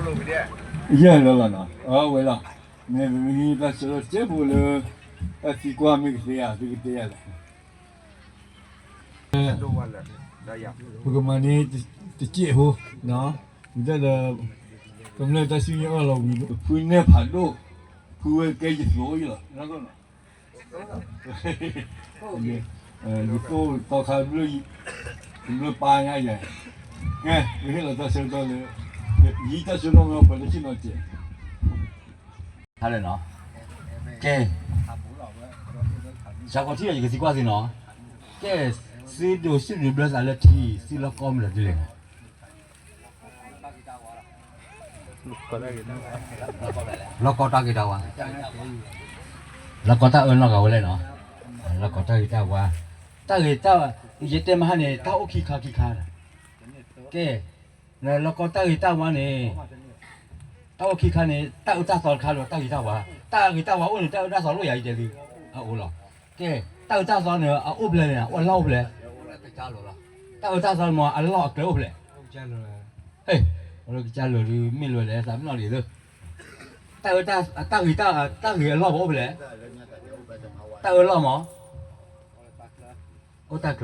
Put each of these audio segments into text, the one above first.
ယဲၢ်လီၤလီၤနီၤ, အဝဲလီၤ, မ့ၢ်ပမ့ၢ်ဟံးတၢ်ဆၢကတီၢ်စဲဘူးလၢ တၢ်သံကွၢ်မ့ၢ်ကသ့ဧါ သုကတဲယၤလဲၣ်. ပကမၤန့ၢ်တစဲးဖိ, ဒ်သိးဒီး ကမျၢၢ်တၢ်စံၣ်ညီၣ်အၢၣ်လီၤဝံၤ ဖုနဲၣ်ဖးဒိၣ်, ဖုဝဲကဲယသိးအံၤလီၤ. ယသိးသီခါဘျၢ, ဘျၢပၢ်ညါယၤ, ကဲ ပဟ့ၣ်လီၤတၢ်ဆၢကတီၢ်လၢ ယံၤတၢ်ဆၢကတီၢ်မ့ၢ်ပှၤလၢဆ့ၣ်နီၤစဲး ဟါလၢနီၤ, ကဲ, စးကီးထံၣ်ဒီးယကသံကွၢ်သုနီၤ, ကဲ, သုဒိးစံၣ်ဒိးဘျၢသးလၢထံ သုလီၢ်ကီမ့ၢ်လီၤဒ်လဲၣ်န့ၣ်, လီၢ်ကီတၢ်ဂ့ၤတၢ်ဝါ, လီၢ်ကီတၢ်အၢနီၢ်ဂၤဝဲလဲၣ်နီၤ, လီၢ်ကီတၢ်ဂ့ၤတၢ်ဝါ, တၢ်ဂ့ၤတၢ်, ယတဲမဟါန့ၣ် တၢ်အိၣ်ခံခါခံခါ, ကဲ, လီၢ်ကီတၢ်ဂ့ၤတၢ်ဝါန့ၣ် တၢ်အိၣ်ခံခါန့ၣ် တၢ်အၢတၢ်သီတခါလၢတၢ်ဂ့ၤတၢ်ဝါ, တၢ်ဂ့ၤတၢ်ဝါအိၣ်န့ၣ် တၢ်အၢတၢ်သီလိၣ်ယၤအံၤတဲသု, အအိၣ်လီၤ. ကဲ, တၢ်အၢတၢ်သီန့ၣ် အအိၣ်ဖျဲၣ်န့ၣ် အအိၣ်လီၢ်အိၣ်ဖျဲၣ်, တၢ်အၢတၢ်သီန့ၣ် အလီၢ်အကျဲအိၣ်ဖျဲၣ်, ဟဲ, အလီၢ်ကစၢ်လၢာ်ဒုးမ့ၢ်လွဲလဲၣ် သးပ့ၤနီၣ်ဒ်သိး, တၢ်အၢတၢ်ဂ့ၤတၢ်, တၢ်ဂ့ၤအလီၢ်ပအိၣ်ဖျဲၣ်, တၢ်အၢလီၢ်မး အိၣ်တၢ်ကျၢၤ, သးပ့ၤ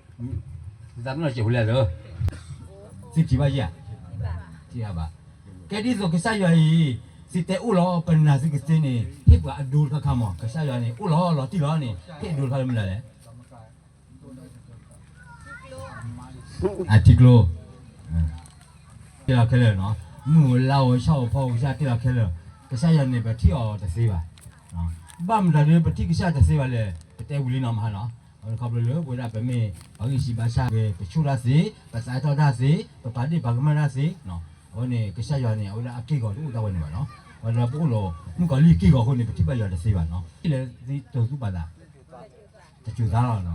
နီၣ်စဲးဖိလဲၣ်သၢ, သုထံၣ်ဘၣ်ယဲၢ်ဧါ, ထံၣ်ဘၣ်, ကဲဒ်သိးကစၢ်ယွၤအံၤ, သုတဲအိၣ်လီၤပနၢ်သုကသ့န့ၣ် ဟ့ၣ်ပှၤအဒိတခါခါမး ကစၢ်ယွၤန့ၣ် အိၣ်လီၤလီၤတံၢ်လီၤန့ၣ် ဟ့ၣ်အဒိတခါလၢမနုၤလဲၣ် အထံကျိ, တ့လီၤခဲလၢာ်နီၤ, မုၢ်ဧိၤလါဧိၤဆၣ်ဧိၤဖီဧိၤကစၢ်တ့လီၤခဲလၢာ်, ကစၢ်ယွၤန့ၣ်ပထံၣ်အီၤတသ့ဘၣ်, ဘၣ်မတၤဒ်ပထံၣ်ကစၢ်တသ့ဘၣ်လဲၣ် ပတဲဝံၤလံနီၤမဟါနီၤ, အဝဲခီဖျိလၢပဝဲဒၣ်ပမ့ၢ်ပှၤဂံၢ်စၢ်ဘါစၢ်ဂ့ၤ ပဆူၣ်တၢ်သ့ ပသးထီၣ်တၢ်သ့ ပပာ်ဒ့ၣ်ပာ်ကမၣ်တၢ်သ့, အဝဲန့ၣ် ကစၢ်ယွၤန့ၣ် အဝဲဒၣ်အက့ၢ်ဂီၤတအိၣ်တၢ်ဝဲန့ၣ်ဘၣ်နီၤ, ပှၤလၢပအိၣ်လီၤ မုၣ်ကီၤလံၢ်က့ၢ်ဂီၤအဃိန့ၣ် ပထံၣ်ဘၣ်ယွၤတသ့ဘၣ်နီၤ, လဲၤသံတိၤသူၣ်ပာ်သး တစူၤသးလီၤနီၤ,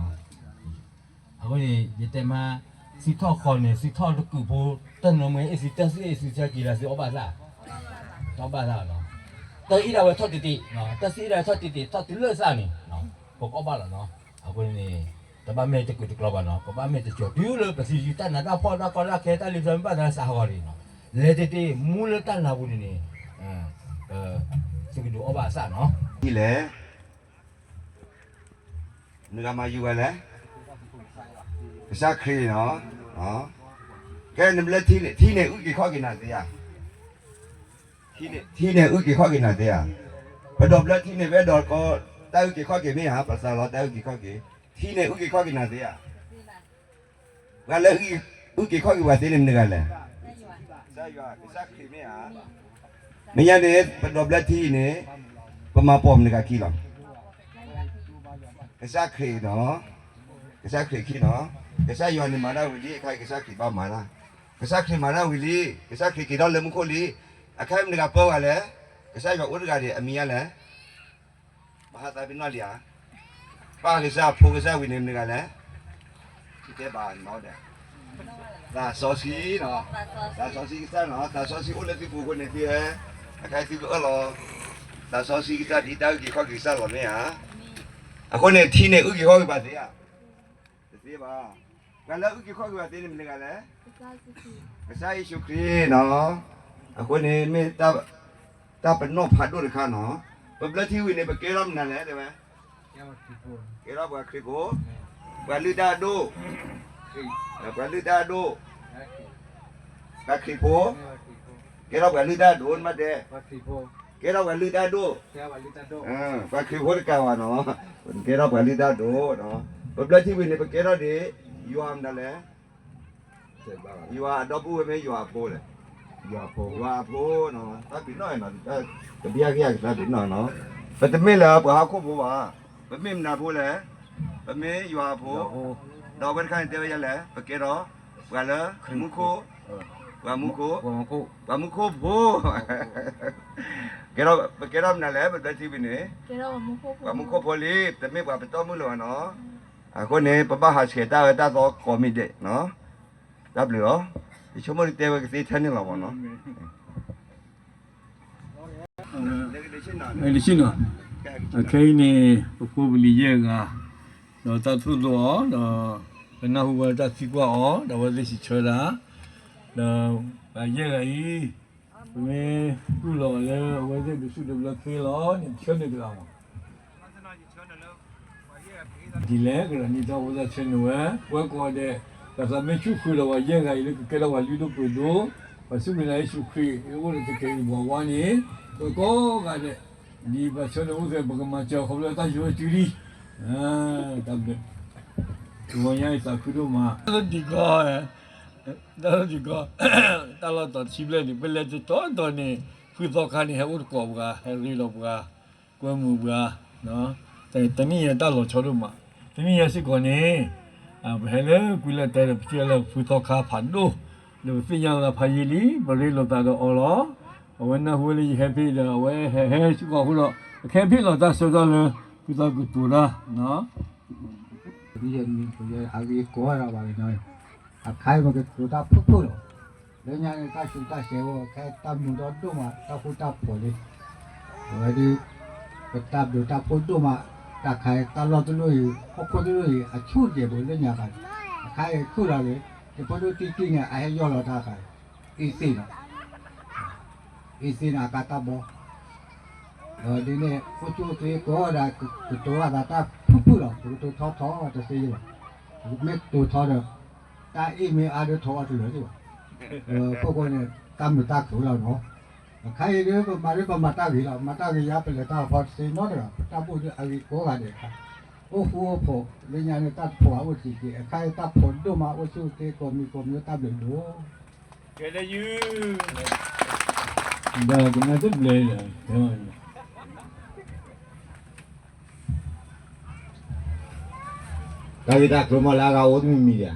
အဃိန့ၣ် ယတဲမး သုထီၣ်ဃီန့ၣ် သုထီၣ်တကုာ်ဖိ တၢ်နၢမူအ့ၣ်သုတၢ်သ့ၣ်အ့ၣ်သုတၢ်က့ၤဒီးသုအီၣ်ဘၣ်သၣ်, တအီၣ်ဘၣ်သၣ်နီၤ, တၢ်အ့ၣ်ဒၣ်ဝဲထီၣ်တ့ၢ်တ့ၢ်, တၢ်သ့ၣ်အ့ၣ်ဒၣ်ဝဲထီၣ်တ့ၢ်တ့ၢ် ထီၣ်တုၤလၢသၣ်န့ၣ် ပကအီၣ်ဘၣ်လီၤနီၤ, အဃိန့ၣ် တဘၣ်မ့ၢ်တကုာ်တကျီဘၣ်နီၤ, ပဘၣ်မ့ၢ်တကၠီၤတုၤလၢပသံယုၢ်တၢ်နးတၢ်ဖှီၣ်တၢ်ကီတၢ်ခဲ တၢ်လံၤသးမ့ၢ်ဘၣ်သးလၢသးဟးဂီၤန့ၣ်နီၤ, လဲၤတ့ၢ်တ့ၢ် မူလၢတၢ်နးပူၤန့ၣ်န့ၣ် သုကဒုးအီၣ်ဘၣ်အသၣ်နီၤ, လဲၣ် နဂၤမၤယုၤဝဲလဲၣ်, ကစၢ်ခရံာ်နီၤ, ကဲနဘျၢထံန့ၣ် ထံန့ၣ်အုၣ်က့ၤခီၣ်က့ၤနၤသ့ဧါ, ထံန့ၣ်အုၣ်က့ၤခီၣ်က့ၤနၤသ့ဧါ, ပဒိးဘျၢထံန့ၣ် ပအဲၣ်ဒိးကီ တၢ်အုၣ်က့ၤခီၣ်က့ၤမ့ၢ်ဧါ, ပသးလီတၢ်အုၣ်က့ၤခီၣ်က့ၤ, ထံန့ၣ်အုၣ်က့ၤခီၣ်က့ၤနၤသ့ဧါ ပှၤလၢအုၣ်က့ၤခီၣ်က့ၤပှၤသ့န့ၣ်မနုၤဂၤလဲၣ်, ကစၢ်ယွၤ ကစၢ်ခရံာ်မ့ၢ်ဧါ, မ့ၢ်ညါန့ၣ် ပဒိးဘျၢထံအံၤန့ၣ် ပမၤပိာ်မနုၤဂၤခံလီၤ, ကစၢ်ခရံာ်နီၤ, ကစၢ်ခရံာ်ခံနီၤ, ကစၢ်ယွၤန့ၣ်မၤတၢ်ဝံၤလံ အခါအံၤကစၢ်ခရံာ်ဘၣ်မၤတၢ်, ကစၢ်ခရံာ်မၤတၢ်ဝံၤလံ, ကစၢ်ခရံာ်က့ၤထီၣ်လၢမူခိၣ်လံ, အခါမနုၤဂၤပၢဝဲလဲၣ်, ကစၢ်ယွၤအိၣ်တဂၤန့ၣ် အမံၤညါလဲၣ် ဘၣ်ဟးသးပ့ၤနီၣ်လံဧါ, ပၢ်ကစၢ်ဖိကစၢ်ဝံၤန့ၣ်မနုၤဂၤလဲၣ်, တဲဘၣ်နီၤဒီး, သးစီဆှံနီၤ, သးစီဆှံကစၢ်နီၤ, သးစီဆှံအိၣ်လၢသုပူၤအဃိန့ၣ်သုဟဲ, အခါသုကအၢၣ်လီၤ, သးစီဆှံကစၢ်ဒ်တၢ်အုၣ်က့ၤခီၣ်က့ၤကစၢ်လီၤမ့ၢ်ဧါ, အဃိန့ၣ် ထံန့ၣ်အုၣ်က့ၤခီၣ်က့ၤပှၤသ့ဧါ, တသ့ဘၣ်, ပှၤလၢအုၣ်က့ၤခီၣ်က့ၤပှၤသ့န့ၣ်မနုၤဂၤလဲၣ်, ကစၢ်ယ့ၣ်ၡူးခရံာ်နီၤ, အဃိန့ၣ်မ့ၢ် တၢ်ပနီၣ်ဖးဒိၣ်တခါနီၤ, ပဘျၢထံဝံၤန့ၣ် ပကဲထီၣ်မနုၤလဲၣ်တဲဝဲ, ကဲထီၣ်ပှၤခရံာ်ဖိ, ပှၤလုၢ်တၢ်အဒိၣ်, ပှၤလုၢ်တၢ်အဒိၣ်, ပှၤခရံာ်ဖိ, ကဲထီၣ်ပှၤလုၢ်တၢ်အဒိၣ် နဘၣ်တဲ, ကဲထီၣ်ပှၤလုၢ်တၢ်အဒိၣ်, ပှၤခရံာ်ဖိတကးဘၣ်နီၤ, ကဲထီၣ်ပှၤလုၢ်တၢ်အဒိၣ်, ပဘျၢထံဝံၤန့ၣ် ပကဲထီၣ်ဒ် ယွၤမနုၤလဲၣ် ယွၤအဒီပုၢ်ဝဲၢ်မ့ၢ်ယွၤအဖိလဲၣ်, ယွၤအဖိနီၤ, တၢ်ပ့ၤနီၣ်နီၤ, ကဘၣ်က့ၤကသးပ့ၤနီၣ်နီၤ, ပတမ့ၢ်လၢပှၤဟီၣ်ခိၣ်ဖိဘၣ်, ပမ့ၢ်မနုၤဖိလဲၣ်, ပမ့ၢ်ယွၤအဖိ, ဒီးအဝဲတခါန့ၣ်တဲဝဲဒ်လဲၣ်, ပကဲထီၣ် ပှၤလၢ မူခိၣ်, ပှၤမူခိၣ်, ပှၤမူခိၣ်ဖိ, ကဲထီၣ် ပကဲထီၣ်မနုၤလဲၣ် ပဘျၢထံဝံၤန့ၣ်, ပှၤမူခိၣ်ဖိလံ, တမ့ၢ်ပှၤပတီၢ်မုၢ်လၢၤဘၣ်နီၤ, အဃိန့ၣ် ပဘၣ်ဟးဆှဲးတၢ်အၢတၢ်သီကိးမံၤဒဲး, တၢ်ဘျုးလီၤ, ယဆိကမိၣ်တဲဝဲကသ့ထဲန့ၣ်လီၤဘၣ်နီၤ. တဆံနီၤ, အခဲအံၤန့ၣ် ပဖိပလံၤယဲၢ်ဂၤ, ဒီးတၢ်ထူၣ်ဒိၣ်အီၤ, ဒီးပနၢ်ဟူဝဲတၢ်သံကွၢ်အီၤ, ဒီးအဝဲသ့ၣ်စံးဆၢဒၣ်, ဒီးပှၤယဲၢ်ဂၤအံၤ, ပမ့ၢ်တူၢ်လိာ်အီၤလၢအဝဲသ့ၣ်တစူၣ်တဘျၢသ့လီၤန့ၣ် ဆၢနုာ်တဂၤမး ဒ်လဲၣ် ကရၤနံၤတၢ်အိၣ်ဖှိၣ်သရၣ်ဆၢနုာ်ဝဲ ပှၤကိးဂၤဒဲး, တၢ်သးမ့ၢ်ဆူၣ်ဃုာ်ဒီးပှၤယဲၢ်ဂၤအံၤလၢကကဲထီၣ်ပှၤလုၢ်ဒိၣ်ပှ့ၤဒိၣ်, ပှၤစူၢ်က့ၤနာ်က့ၤယ့ၣ်ၡူးခရံာ် အိၣ်ဒီးတကဲအံၤဘၣ်ဝါန့ၣ်, ပှၤကိးဂၤဒဲး, ဒ်ပှၤဆၢနုာ်အိၣ်သ့ ပကမၤစၢၤခီဖျိတၢ်ယိၤတုၤလံ, တၢ်ဘျုး, တဂီၤညါအံၤသးခုဒိၣ်မး, တၢ်လီၢ်တံၢ်ကီ, တၢ်လီၢ်တံၢ်ကီ, တၢ်လီၢ်တံၢ်ကီ တဆံဘျဲၣ်န့ၣ် ပလဲၤတတီၤတီၤန့ၣ် ဖုသီခါန့ၣ် ဟဲအိၣ်တကိးပှၤ ဟဲရ့ဒီးပှၤ ကွဲမုာ်ပှၤ, တနံၣ်ညါတၢ်လီၤဆီဒိၣ်မး, တနံၣ်ညါစ့ၢ်ကီးန့ၣ်, ပဟဲလၢကွံလၢတဲဒီး ပထံၣ်လၢဖုသီခါဖးဒိၣ်, ဒီးပသ့ၣ်ညါလီၤသးဖးယံာ်လံ, ပရ့လိာ်သးဒီးအီၤလီၤ, အဝဲနၢ်ဟူဝဲလၢယဟဲဖဲဒီး အဝဲဟဲဟဲစ့ၢ်ကီးအဃိဒီး အခဲအံၤဖဲလီၤတၢ်ဆၢကတီၢ်လၢ ဖုသီကတိၤတၢ် အဂ့ၢ်ကိးဝဲဒၣ်ဘၣ်န့ၣ်, အခါအံၤပကတိၤတၢ်ဖုၣ်ဖုၣ်လီၤ, လၢညါန့ၣ် တၢ်ဆူးတၢ်ဆဲးဝဲ ခဲတၢ်မုာ်ဒီးဒိၣ်မး တၢ်ဃူတၢ်ဖိးလံ, အဝဲဒ် ပတၢ်ဘျုးတၢ်ဖှိၣ်ဒိၣ်မး, တၢ်ခါအံၤတၢ်လီၢ်တလိၣ်အံၤ ဟီၣ်ခိၣ်တလိၣ်အံၤ အဆူၣ်ဒဲးဘိလၢညါခါ, အခါအံၤဆူၣ်လီၤလံ, ယဖိဒိၣ်တံၢ်တံၢ်န့ၣ် အဟဲယီၢ်လီၤတၢ်ခါ, အံၤသ့ၣ်နီၤ အံၤသ့ၣ်န့ၣ် အကါတၢ်ဘီ, ဒ်န့ၣ် အိၣ်ဆူၣ်အိၣ်ချ့ကိးဂၤဒဲး ကတိၤဘၣ်သးတၢ်ဖုၣ်ဖုၣ်လီၤ, ပကတိၤထီထီတသ့ဘၣ်, မ့ၢ်ကတိၤထီဒီး တၢ်အ့ၣ်မ့ၢ်အါဒီးထီအီၤတလၢာ်ဘၣ်, အဃိန့ၣ် တၢ်မုာ်တၢ်ခုၣ်လီၤနီၤ, အခါအံၤဒီး ပမၤဒီးပမၤတၢ်ဂ့ၤလီၤ, မၤတၢ်ဂ့ၤယါ ပလဲၤတၢ်ဖီတသ့နီတဂၤ, ပတၢ်ဘူၣ်ဒီးအဂ့ၤကိးဂၤဒဲး, အိၣ်ဃူအိၣ်ဖိး လၢညါန့ၣ် တၢ်တဖိးဘၣ်အိၣ်တံၢ်က့ၤ, အခါအံၤတၢ်ဖိးဒိၣ်မး အိၣ်ဆူၣ်အိၣ်ချ့ကိးမံၤကိးမံၤ တၢ်ဘျုးဒိၣ် ကဲဒ်ယုၢ် ဒီးကနၣ်တဘျဲၣ်ဒီး တၢ်ဂ့ၢ်တၢ်ကျိၤမ့ၢ်လၢအဂၤအိၣ်တမံၤမံၤဒံးဧါ,